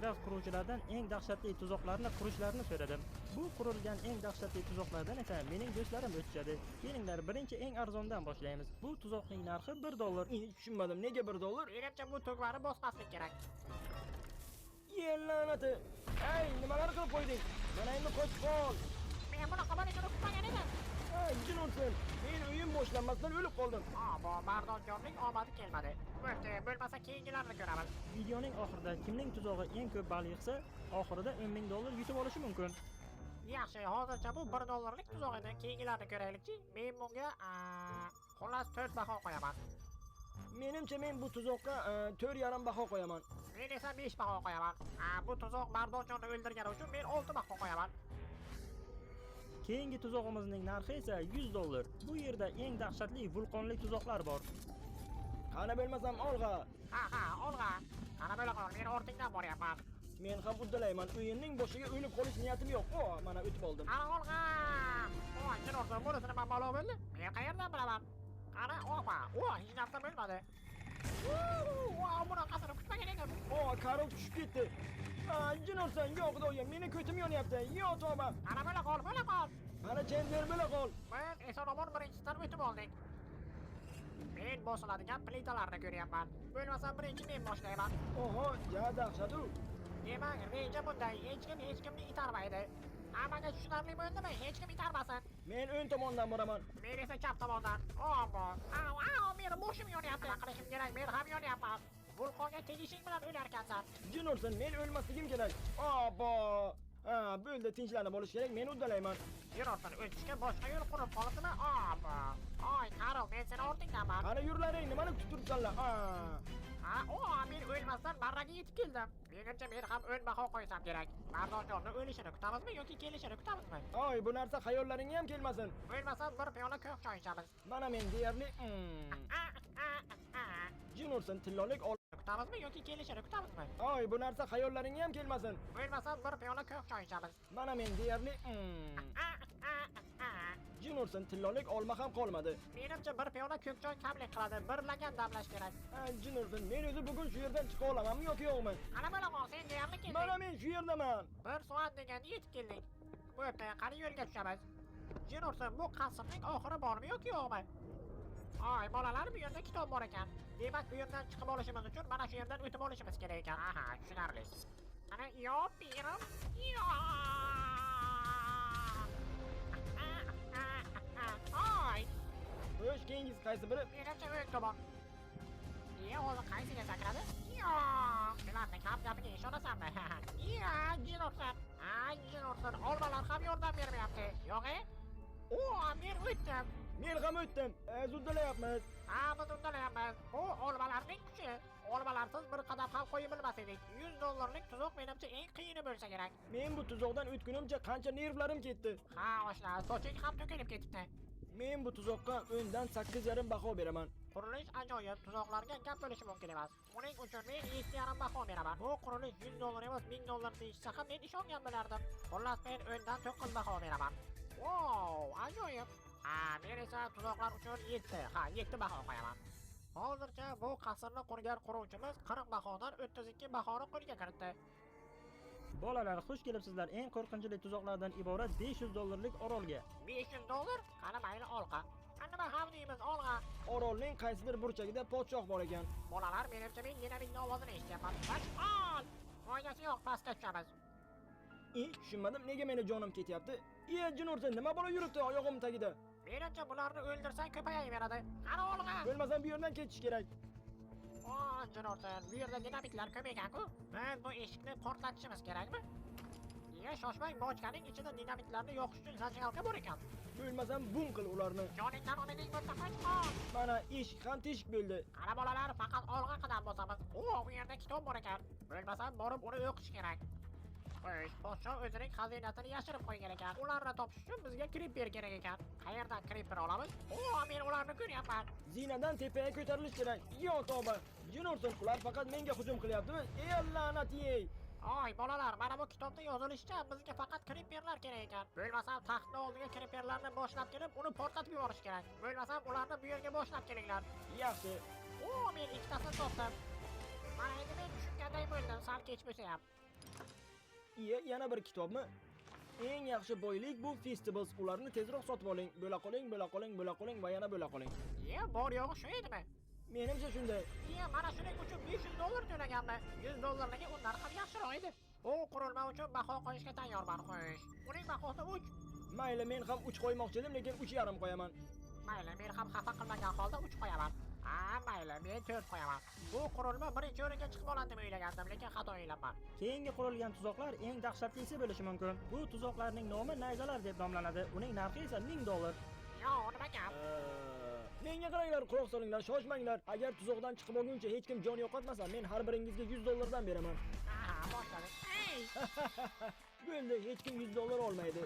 Minecraft quruvchilardan eng dahshatli tuzoqlarni qurishlarini so'radim. Bu qurilgan eng dahshatli tuzoqlardan esa mening do'stlarim o'tishadi. Kelinglar, birinchi eng arzondan boshlaymiz. Bu tuzoqning narxi 1 dollar. Tushunmadim, nega 1 dollar? Menimcha bu tugmani bosmaslik kerak. Ye la'nati! Ey, nimalar qilib qo'yding? Mana endi qochib qol. Men bunaqa bo'lishini kutmagan edim. Ay, jin ursin. Men o'yin boshlanmasdan o'lib qoldim. Abo, Mardonjonning omadi kelmadi. Bo'pti, bo'lmasa keyingilarni ko'ramiz. Videoning oxirida kimning tuzog'i eng ko'p ball yig'sa, oxirida 10 ming dollar yutib olishi mumkin. Yaxshi, hozircha bu 1 dollarlik tuzoq edi. Keyingilarni ko'raylikchi. Men bunga xullas 4 baho qo'yaman. Menimcha men bu tuzoqqa 4,5 baho qo'yaman. Men esa 5 baho qo'yaman. Bu tuzoq Mardonjonni o'ldirgani uchun men 6 baho qo'yaman. Keyingi tuzog'imizning narxi esa 100 dollar. Bu yerda eng dahshatli vulqonli tuzoqlar bor. Qani bo'lmasam olg'a. Ha, olg'a. Qani bo'la qol, men ortingdan boryapman. Men ham uddalayman. O'yinning boshiga o'lib qolish niyatim yo'q. O, mana o'tib oldim. Qani olg'a. O, jin ursin, bunisi nima balo bo'ldi? Men qayerdan bilaman? Qani, opa. O, hech narsa bo'lmadi. Vau, bunaqasini kutmagan edim. O, Karl tushib ketdi. Jin ursin, yo'q xudoyim, meni ko'tim yonyapti. Yo tavba. Qani bo'la qol, bo'la qol. Qani Chandler bo'la qol. Biz eson-omon birinchisidan o'tib oldik. Men bosiladigan plitalarni ko'ryapman. Bo'lmasa birinchi men boshlayman. Oho, ja dahshat u. Demak, reja bunday, hech kim hech kimni itarmaydi. Hammaga tushunarli bo'ldimi? Hech kim itarmasin. Men o'ng tomondan boraman. Men esa chap tomondan. Obo. Au, au, meni boshim yonyapti. Nima qilishim kerak? Men ham yonyapman. Vulqonga tegishing bilan o'larkansan. Jin ursin, men o'lmasligim kerak. Abo. Ha, bo'ldi, tinchlanib olish kerak. Men uddalayman. Jin ursin, o'tishga boshqa yo'l qurib qolibdimi? Obo. Oy, Karl, men seni ortingdanman. Qani yurlaring, nimani kutib turibsanlar? Ha. Ha, o, men o'lmasdan marraga yetib keldim. Menimcha men ham 10 baho qo'ysam kerak. Mardonjonni o'lishini kutamizmi yoki kelishini kutamizmi? Oy, bu narsa xayollaringga ham kelmasin. Bo'lmasa bir piyola ko'k choy ichamiz. Mana men deyarli A, a, a. Jin ursin, tillolik ol. Kutamizmi yoki kelishini kutamizmi? Oy, bu narsa xayollaringga ham kelmasin. Bo'lmasa bir piyola ko'k choy ichamiz. Mana men deyarli A, a, a. Jin ursin, tillolik olma ham qolmadi. Menimcha bir piyola ko'k choy kamlik qiladi. Bir lagan damlash kerak. Ha, jin ursin, men o'zi bugun shu yerdan chiqa olamanmi yoki yo'qmi? Qani bo'la qol, sen deyarli kelding. Mana men shu yerdaman. Bir soat deganda yetib keldik. Bo'pti, qani yo'lga tushamiz. Jin ursin, bu qasrning oxiri bormi yoki yo'qmi? Ay, bolalar, bu yerda kitob bor ekan. Demak, bu yerdan chiqib olishimiz uchun mana shu yerdan o'tib olishimiz kerak ekan. Aha, tushunarli. Ana, yo, pirim. Yo. Ay, Xo'sh, keyingisi qaysi biri? menimcha o'ng tomon. Iya, hozir qaysiga sakradi? Yo, bularning ham gapiga ishonasanmi? Iya, jin ursin. Ay, jin ursin, olmalar ham yordam bermayapti. Yo'q-e? O, men o'tdim. Men ham o'tdim. Uddalayapmiz. Ha, biz uddalayapmiz. Bu olmalarning kuchi. Olmalarsiz bir qadam ham qo'ya bilmas edik. 100 dollarlik tuzoq menimcha eng qiyini bo'lsa kerak. Men bu tuzoqdan o'tgunimcha qancha nervlarim ketdi. Ha, oshna, soching ham to'kilib ketibdi. Men bu tuzoqqa 10dan 8,5 baho beraman. Qurilish ajoyib, tuzoqlarga gap bo'lishi mumkin emas. Uning uchun men 7,5 baho beraman. Bu qurilish 100 dollar emas, 1000 dollar deyishsa ham men ishongan bo'lardim. Xullas, men 10dan 9 baho beraman. Wow, ajoyib. Ha, men esa tuzoqlar uchun 7, ha, 7 baho qo'yaman. Hozircha bu qasrni qurgan quruvchimiz 40 bahodan 32 bahoni qo'lga kiritdi. Bolalar, xush kelibsizlar eng qo'rqinchli tuzoqlardan iborat 500 dollarlik orolga. 500 dollar? Qani mayli olg'a. Nima ham deymiz olg'a. Orolning qaysidir burchagida podshoh bor ekan. Bolalar, menimcha men dinamitning ovozini eshityapman. Ol! Foydasi yo'q, pastga tushamiz. Tushunmadim, nega meni jonim ketyapti? Iye, jin ursin, nima balo yuribdi oyog'im tagida? Menimcha bularni o'ldirsang ko'payaveradi. Qani olg'a. Bo'lmasam bu yerdan ketish kerak. O, jin ursin, bu yerda dinamitlar ko'p ekan-ku. Biz bu eshikni portlatishimiz kerakmi? Iye, shoshmang, bochkaning ichida dinamitlarni yoqish uchun зажигалка bor ekan. Bo'lmasam bum qil ularni. Joningdan umiding bo'lsa qoch qol. Mana eshik ham teshik bo'ldi. Qani bolalar, faqat olg'a qadam bosamiz. O, bu yerda kitob bor ekan. Bo'lmasam borib uni o'qish kerak. Xo'sh, podsho o'zining xazinasini yashirib qo'ygan ekan. Ularni topish uchun bizga creeper kerak ekan. Qayerdan creeper olamiz? O, men ularni ko'ryapman. Zinadan tepaga ko'tarilish kerak. Yo tavba. Jin ursin, ular faqat menga hujum qilyaptimi? Ey la'nat yey. Oy, bolalar, mana bu kitobda yozilishicha bizga faqat creeperlar kerak ekan. Bo'lmasam taxtni oldiga creeperlarni boshlab kelib, uni portlatib yuborish kerak. Bo'lmasam ularni bu yerga boshlab kelinglar. Yaxshi. O, men ikkitasini topdim. Mana endi men tushunganday bo'ldim, sal kech bo'lsa ham. Iye, yana bir kitobmi? Eng yaxshi boylik bu Festivals. Ularni tezroq sotib oling. Bo'la qoling, bo'la qoling, bo'la qoling va yana bo'la qoling. Iye, bor yo'g'i shu edimi? Menimcha shunday. Iye, mana shuning uchun 500 dollar to'laganman. 100 dollarligi undan ham yaxshiroq edi. U qurilma uchun baho qo'yishga tayyorman, xo'sh. Uning bahosi 3. Mayli, men ham 3 qo'ymoqchi edim, lekin 3,5 qo'yaman. Mayli, men ham xafa qilmagan holda 3 qo'yaman. Ha, mayli, men 4 qo'yaman. Bu qurilma birinchi o'ringa chiqib oladi deb o'ylagandim, lekin xato o'ylabman. Keyingi qurilgan tuzoqlar eng dahshatlisi bo'lishi mumkin. Bu tuzoqlarning nomi nayzalar deb nomlanadi. Uning narxi esa 1000 dollar. Yo, nima gap? Menga qaranglar, quloq solinglar, shoshmanglar. Agar tuzoqdan chiqib olguncha hech kim jon yo'qotmasa, men har biringizga 100 dollardan beraman. Aha, boshladik. Ey! Bo'ldi, hech kim 100 dollar olmaydi.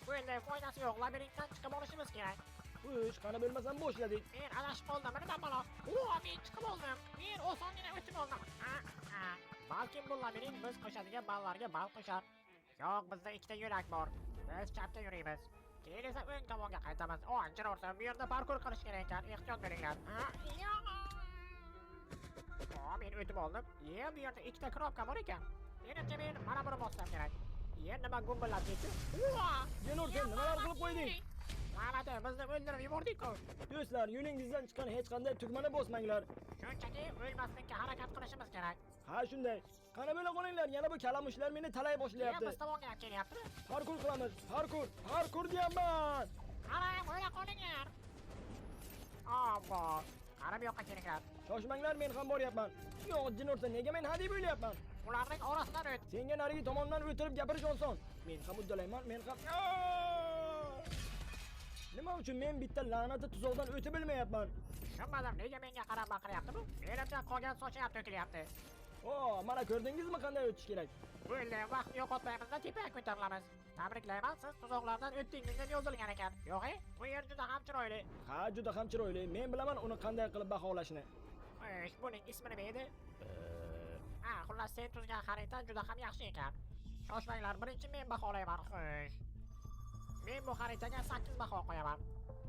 Bo'ldi, foydasi yo'q. Labirintdan chiqib olishimiz kerak. Uch, qani bo'lmasam boshladik. Men adashib qoldim, nima balo? O, men chiqib oldim. Men osongina o'tib oldim. A, a. Balkim bu labirint biz qo'shadigan ballarga bal qo'shar. Yo'q, bizda ikkita yo'lak bor. Biz chapga yuriymiz. Keyin esa o'ng tomonga qaytamiz. O, Jirorsa, bu yerda parkur qilish kerak ekan. Ehtiyot bo'linglar. A, yo'q. O, men o'tib oldim. Ye, bu yerda ikkita knopka bor ekan. Menimcha men mana buni bossam kerak. Ye, nima gumbillab ketdi? Ua! Jenursen, nimalar qilib qo'yding? La'nati, bizni o'ldirib yubordik-ku. Do'stlar, yo'lingizdan chiqqan hech qanday tugmani bosmanglar. Shunchaki o'lmaslikka harakat qilishimiz kerak. Ha, shunday. Qani bo'la qolinglar, yana bu kalamushlar meni talay Ye, boshlayapti. biz tomonga kelyapti. Parkur qilamiz. Parkur, parkur deyapman. Qarang, o'yla qolinglar. Obbo, qarab yoqqa kelinglar. Shoshmanglar, men ham boryapman. Yo'q, Jinursa, nega men hadeb o'ylayapman? Ularning orasidan o't. Senga narigi tomondan o'tirib gapirish oson. Men ham uddalayman, men ham. Aaaa! Nima uchun men bitta la'nati tuzoqdan o'tib bilmayapman? Tushunmadim, nega menga qarab baqiryapti bu? Menimcha qolgan sochi ham to'kilyapti. O, mana ko'rdingizmi qanday o'tish kerak? Bo'ldi, vaqt yo'qotmaymizda tepaga ko'tarilamiz. Tabriklayman, siz tuzoqlardan o'tdingiz deb yozilgan ekan. Yo'q, e? Bu yer juda ham chiroyli. Ha, juda ham chiroyli. Men bilaman uni qanday qilib baholashni. Xo'sh, buning ismi nima edi? Ha, xullas sen tuzgan xarita juda ham yaxshi ekan. Shoshmanglar, birinchi men baholayman. Xo'sh. Men bu xaritaga 8 baho qo'yaman.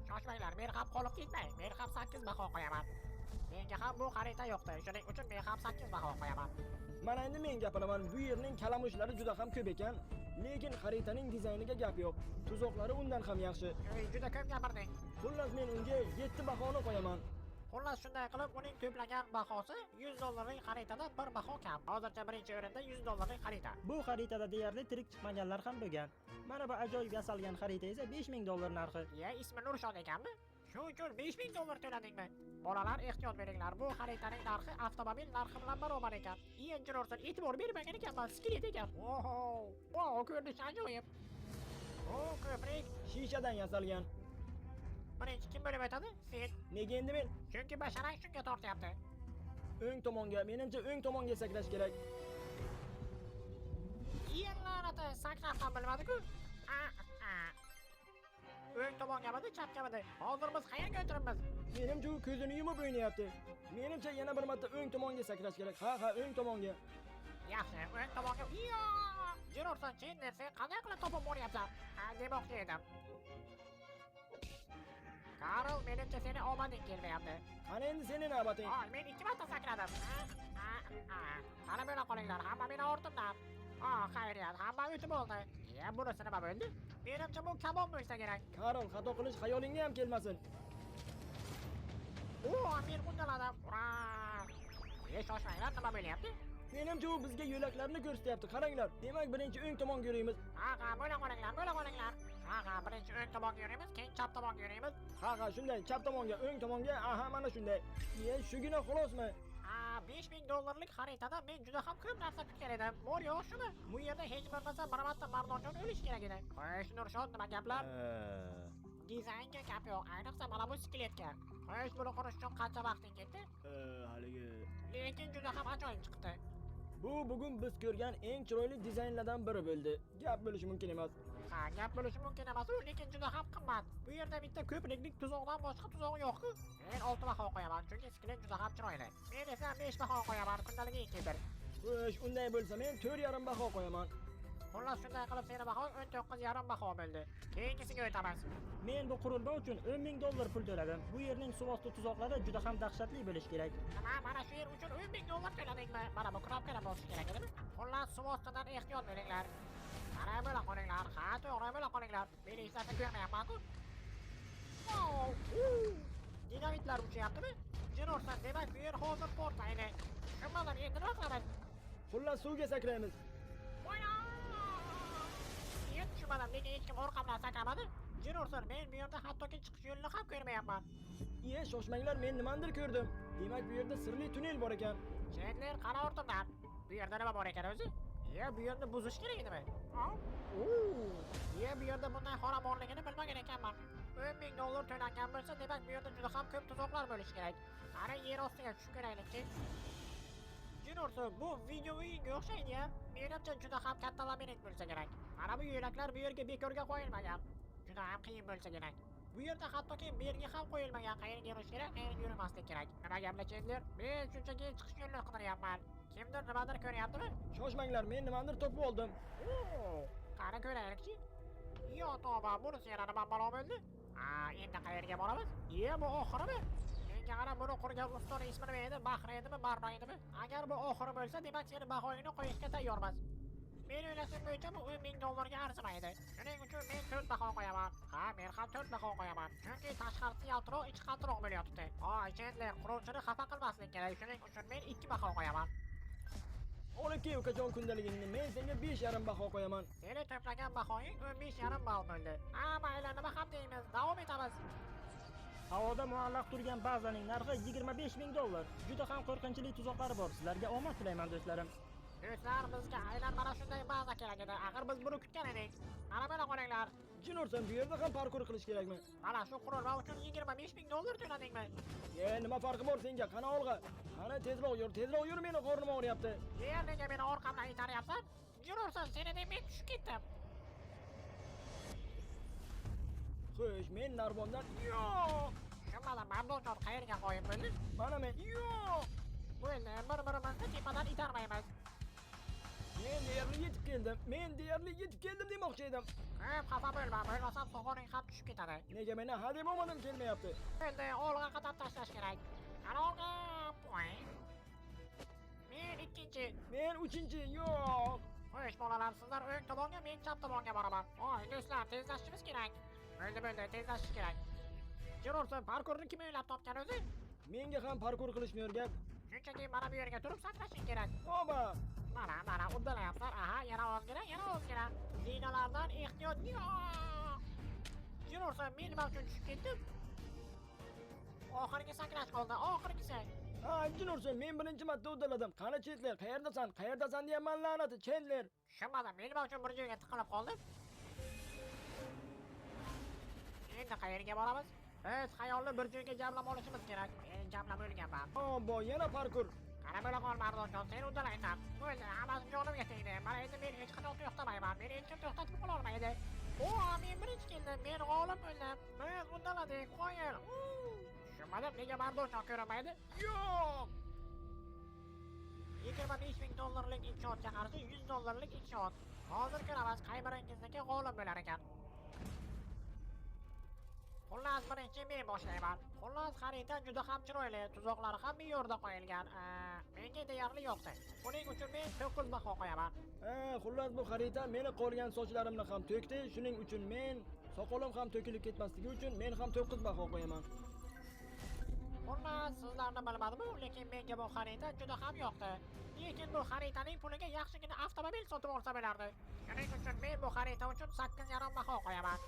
Shoshmanglar, men ham qolib ketmay. Men ham 8 baho qo'yaman. Menga ham bu xarita yoqdi. Shuning uchun men ham 8 baho qo'yaman. Mana endi men gapiraman. Bu yerning kalamushlari juda ham ko'p ekan. Lekin xaritaning dizayniga gap yo'q. Tuzoqlari undan ham yaxshi. Ey, juda ko'p gapirding. Xullas men unga 7 bahoni qo'yaman. Xullas shunday qilib uning to'plagan bahosi 100 dollarlik xaritadan bir baho kam. Hozircha birinchi o'rinda 100 dollarlik xarita. Bu xaritada deyarli tirik chiqmaganlar ham bo'lgan. Mana bu ajoyib yasalgan xarita esa 5000 dollar narxi. Ye, ismi Nurshod ekanmi? Shu uchun 5000 dollar to'ladingmi? Bolalar ehtiyot bo'linglar. Bu xaritaning narxi avtomobil narxi bilan barobar ekan. Ian Jordan e'tibor bermagan ekanman, skelet ekan. Oho! Wow, ko'rinish ajoyib. Bu ko'prik Shishadan yasalgan. birinchi kim bo'lib o'tadi? Sen. Nega endi men Chunki basharang shunga tortyapti. o'ng tomonga, menimcha o'ng tomonga sakrash kerak. Ian la'nati, sakrab ham bilmadi-ku. A, a. O'ng tomongamidi, chapgamidi? Hozir biz qayerga o'tiribmiz? Menimcha u ko'zini yumib o'ynayapti. Menimcha yana bir marta o'ng tomonga sakrash kerak. Ha, ha, o'ng tomonga. Yaxshi, o'ng tomonga. Yo! Jirorsan, Chandler, sen qanday qilib topib boryapsan? Ha, demoqchi edim. Karl, menimcha seni omading kelmayapti. Qani endi seni navbating. Ay, men ikki marta sakradim. A, a, a. Qani bo'la qolinglar, hamma meni ortimdan. Ah, xayriyat, hamma o'tib oldi. Ye, bunisi nima bo'ldi? Menimcha bu kabon bo'lsa kerak. Karl, xato qilish xayolingga ham kelmasin. O, men undaladim. Ura! Ye, shoshmanglar, nima bo'lyapti? Menimcha u bizga yo'laklarni ko'rsatyapti. Qaranglar. Demak, birinchi o'ng tomonga yuraymiz. Ha, ha, bo'la qolinglar, bo'la qolinglar. Ha, ha, birinchi o'ng tomonga yuraymiz, keyin chap tomonga yuraymiz. Ha, ha, shunday, chap tomonga, o'ng tomonga, aha, mana shunday. Ye, shugina xulosmi? Ha, 5000 dollarlik xaritada men juda ham ko'p narsa kutgan edim. Bor yo'q shumi? Bu yerda hech bo'lmasa bir marta Mardonjon o'lishi kerak edi. Xo'sh, Nurshod, nima gaplar? Dizaynga gap yo'q, ayniqsa mana bu skeletga. Xo'sh, buni qurish uchun qancha vaqting ketdi? Haligi. Lekin juda ham ajoyib chiqdi. Bu bugun biz ko'rgan eng chiroyli dizaynlardan biri bo'ldi. Gap bo'lishi mumkin emas. Ha, gap bo'lishi mumkin emas u, lekin juda ham qimmat. Bu yerda bitta ko'priklik tuzoqdan boshqa tuzoq yo'q-ku. Men 6 baho qo'yaman, chunki skelet juda ham chiroyli. Men esa 5 baho qo'yaman, kundaligi 2 bir. Xo'sh, unday bo'lsa men 4,5 baho qo'yaman. Xullas shunday qilib seni bahoing 19,5 baho bo'ldi. Keyingisiga o'tamiz. Men bu qurilma uchun 10 ming dollar pul to'ladim. Bu yerning suv osti tuzoqlari juda ham dahshatli bo'lishi kerak. Nima, mana shu yer uchun 10 ming dollar to'ladingmi? Mana bu knopkani bosish kerak edimi? Xullas suv ostidan ehtiyot bo'linglar. Qara bo'la qolinglar, ha to'g'ri bo'la qolinglar. Men hech narsa ko'rmayapman-ku. Wow! Dinamitlar uchyaptimi? Jin ursin, demak bu yer hozir portlaydi. Tushunmadim, endi nima qilamiz? Xullas suvga sakraymiz. Voyna! Men tushunmadim, nega hech kim orqamdan sakramadi? Jin ursin, men bu yerda hattoki chiqish yo'lini ham ko'rmayapman. Iye, shoshmanglar, men nimanidir ko'rdim. Demak, bu yerda sirli tunnel bor ekan. Chandler, qara ortimdan. Bu yerda nima bor ekan o'zi? Iya, bu yerni buzish kerak edimi? Iya, bu yerda bunday xona borligini bilmagan ekanman. 10 ming dollar to'langan bo'lsa, demak bu yerda juda ham ko'p tuzoqlar bo'lishi kerak. Qani yer ostiga tushib ko'raylikchi. Jin ursin, bu video o'yinga o'xshaydi-ya. Menimcha juda ham katta labirint bo'lsa kerak. Mana bu yo'laklar bu yerga bekorga qo'yilmagan. Juda ham qiyin bo'lsa kerak. Bu yerda hattoki belgi ham qo'yilmagan, qayerga yurish kerak, qayerga yurmaslik kerak. Nima gaplar, Chandler? Men shunchaki chiqish yo'lini qidiryapman. Kimdir nimadir ko'ryaptimi? Shoshmanglar, men nimanidir topib oldim. Qani ko'raylikchi. Yo tavba, bunisi yana nima balo bo'ldi? Ha, endi qayerga boramiz? Iye, bu oxirimi? Menga qarab buni qurgan ustaning ismi nima edi? Bahri edimi, Barno edimi? Agar bu oxiri bo'lsa, demak seni bahoyingni qo'yishga tayyormiz. Men o'ylashim bo'yicha bu 10 ming dollarga arzimaydi. Shuning uchun men 4 baho qo'yaman. Ha, men ham 4 baho qo'yaman. Chunki tashqarisi yaltiroq, ichi qaltiroq bo'lyotibdi. Voy, Chandler, quruvchini xafa qilmaslik kerak. Shuning uchun men 2 baho qo'yaman. Olib kel ukajon kundaligingni, men senga 5,5 baho qo'yaman. Seni to'plagan bahoying 15,5 ball bo'ldi. Ha, mayli, nima ham deymiz, davom etamiz. Havoda muallaq turgan bazaning narxi 25 ming dollar. Juda ham qo'rqinchli tuzoqlari bor. Sizlarga omad tilayman, do'stlarim. Do'stlar, bizga aynan mana shunday baza kerak edi. Axir biz buni kutgan edik. Mana buni qo'yinglar. Jin ursin, bu yerda ham parkur qilish kerakmi? Mana shu qurilma uchun 25 ming dollar to'ladingmi? Ye, nima farqi bor senga? Qani olg'a. Qani tezroq yur, tezroq yur, meni qornim og'riyapti. Yer, nega meni orqamdan itaryapsan? Jin ursin, seni deb men tushib ketdim. Xo'sh, men narvondan yo'q. Tushunmadim, Mamdonjon qayerga qo'yib bo'ldi? Mana men yo'q. Bo'ldi, bir-birimizni tepadan itarmaymiz. Men deyarli yetib keldim. Men deyarli yetib keldim demoqchi edim. Ko'p xafa bo'lma, bo'lmasam soqoling ham tushib ketadi. Nega meni ha deb omadim kelmayapti? Bo'ldi, olg'a qadam tashlash kerak. Qani olg'a, poy. Men ikkinchi. Men uchinchi, yo'q. Xo'sh, bolalar, sizlar o'ng tomonga, men chap tomonga boraman. Voy, do'stlar, tezlashishimiz kerak. Bo'ldi, bo'ldi, tezlashish kerak. Jin ursin, parkurni kim o'ylab topgan o'zi? Menga ham parkur qilishni o'rgat. Shunchaki mana bu yerga turib sakrashing kerak. Oba! Mana, mana, uddalayapsan. Aha, yana ozgina, yana ozgina. Zinalardan ehtiyot. Yo'q. Jin ursin, men nima uchun tushib ketdim? Oxirgi sakrash qoldi, oxirgisi. Ha, jin ursin, men birinchi marta uddaladim. Qani Chandler, qayerdasan? Qayerdasan deyapman la'nati, Chandler. Tushunmadim, men nima uchun bir joyga tiqilib qoldim? Endi qayerga boramiz? Biz xayolni bir joyga jamlab olishimiz kerak. Men jamlab o'lganman. Obbo, yana parkur. Qara bo'la qol, Mardonjon, sen uddalaysan. Bo'ldi, hammasi jonimga tegdi. Mana endi men hech qachon to'xtamayman. Meni hech kim to'xtatib qola olmaydi. O, men birinchi keldim, men g'olib bo'ldim. Biz uddaladik, qoyil. Tushunmadim, nega Mardonjon ko'rinmaydi? Yo'q. 25 ming dollarlik inshootga qarshi 100 dollarlik inshoot. Hozir ko'ramiz qay biringizniki g'olib bo'lar ekan. Xullas, birinchi men boshlayman. Xullas, xarita juda ham chiroyli, tuzoqlari ham me'yorda qo'yilgan. Menga deyarli yoqdi. Buning uchun men 9 baho qo'yaman. Ha, xullas bu xarita meni qolgan sochlarimni ham to'kdi. Shuning uchun men soqolim ham to'kilib ketmasligi uchun men ham 9 baho qo'yaman. Xullas, sizlarni bilmadim-u, lekin menga bu xarita juda ham yoqdi. Lekin bu xaritaning puliga yaxshigina avtomobil sotib olsa bo'lardi. Shuning uchun men bu xarita uchun 8,5 baho qo'yaman.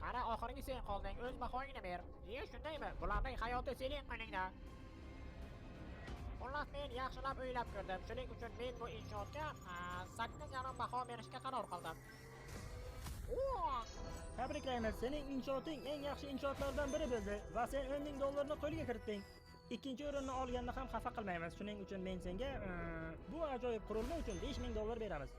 Qara, oxirgi sen qolding, o'z bahoyingni ber. Iye, shundaymi? Bularning hayoti sening qo'lingda. Xullas, men yaxshilab o'ylab ko'rdim. Shuning uchun men bu inshootga 8,5 baho berishga qaror qildim. Tabriklaymiz, sening inshooting eng yaxshi inshootlardan biri bo'ldi va sen 10 ming dollarni qo'lga kiritding. Ikkinchi o'rinni olganni ham xafa qilmaymiz. Shuning uchun men senga bu ajoyib qurilma uchun 5 ming dollar beramiz.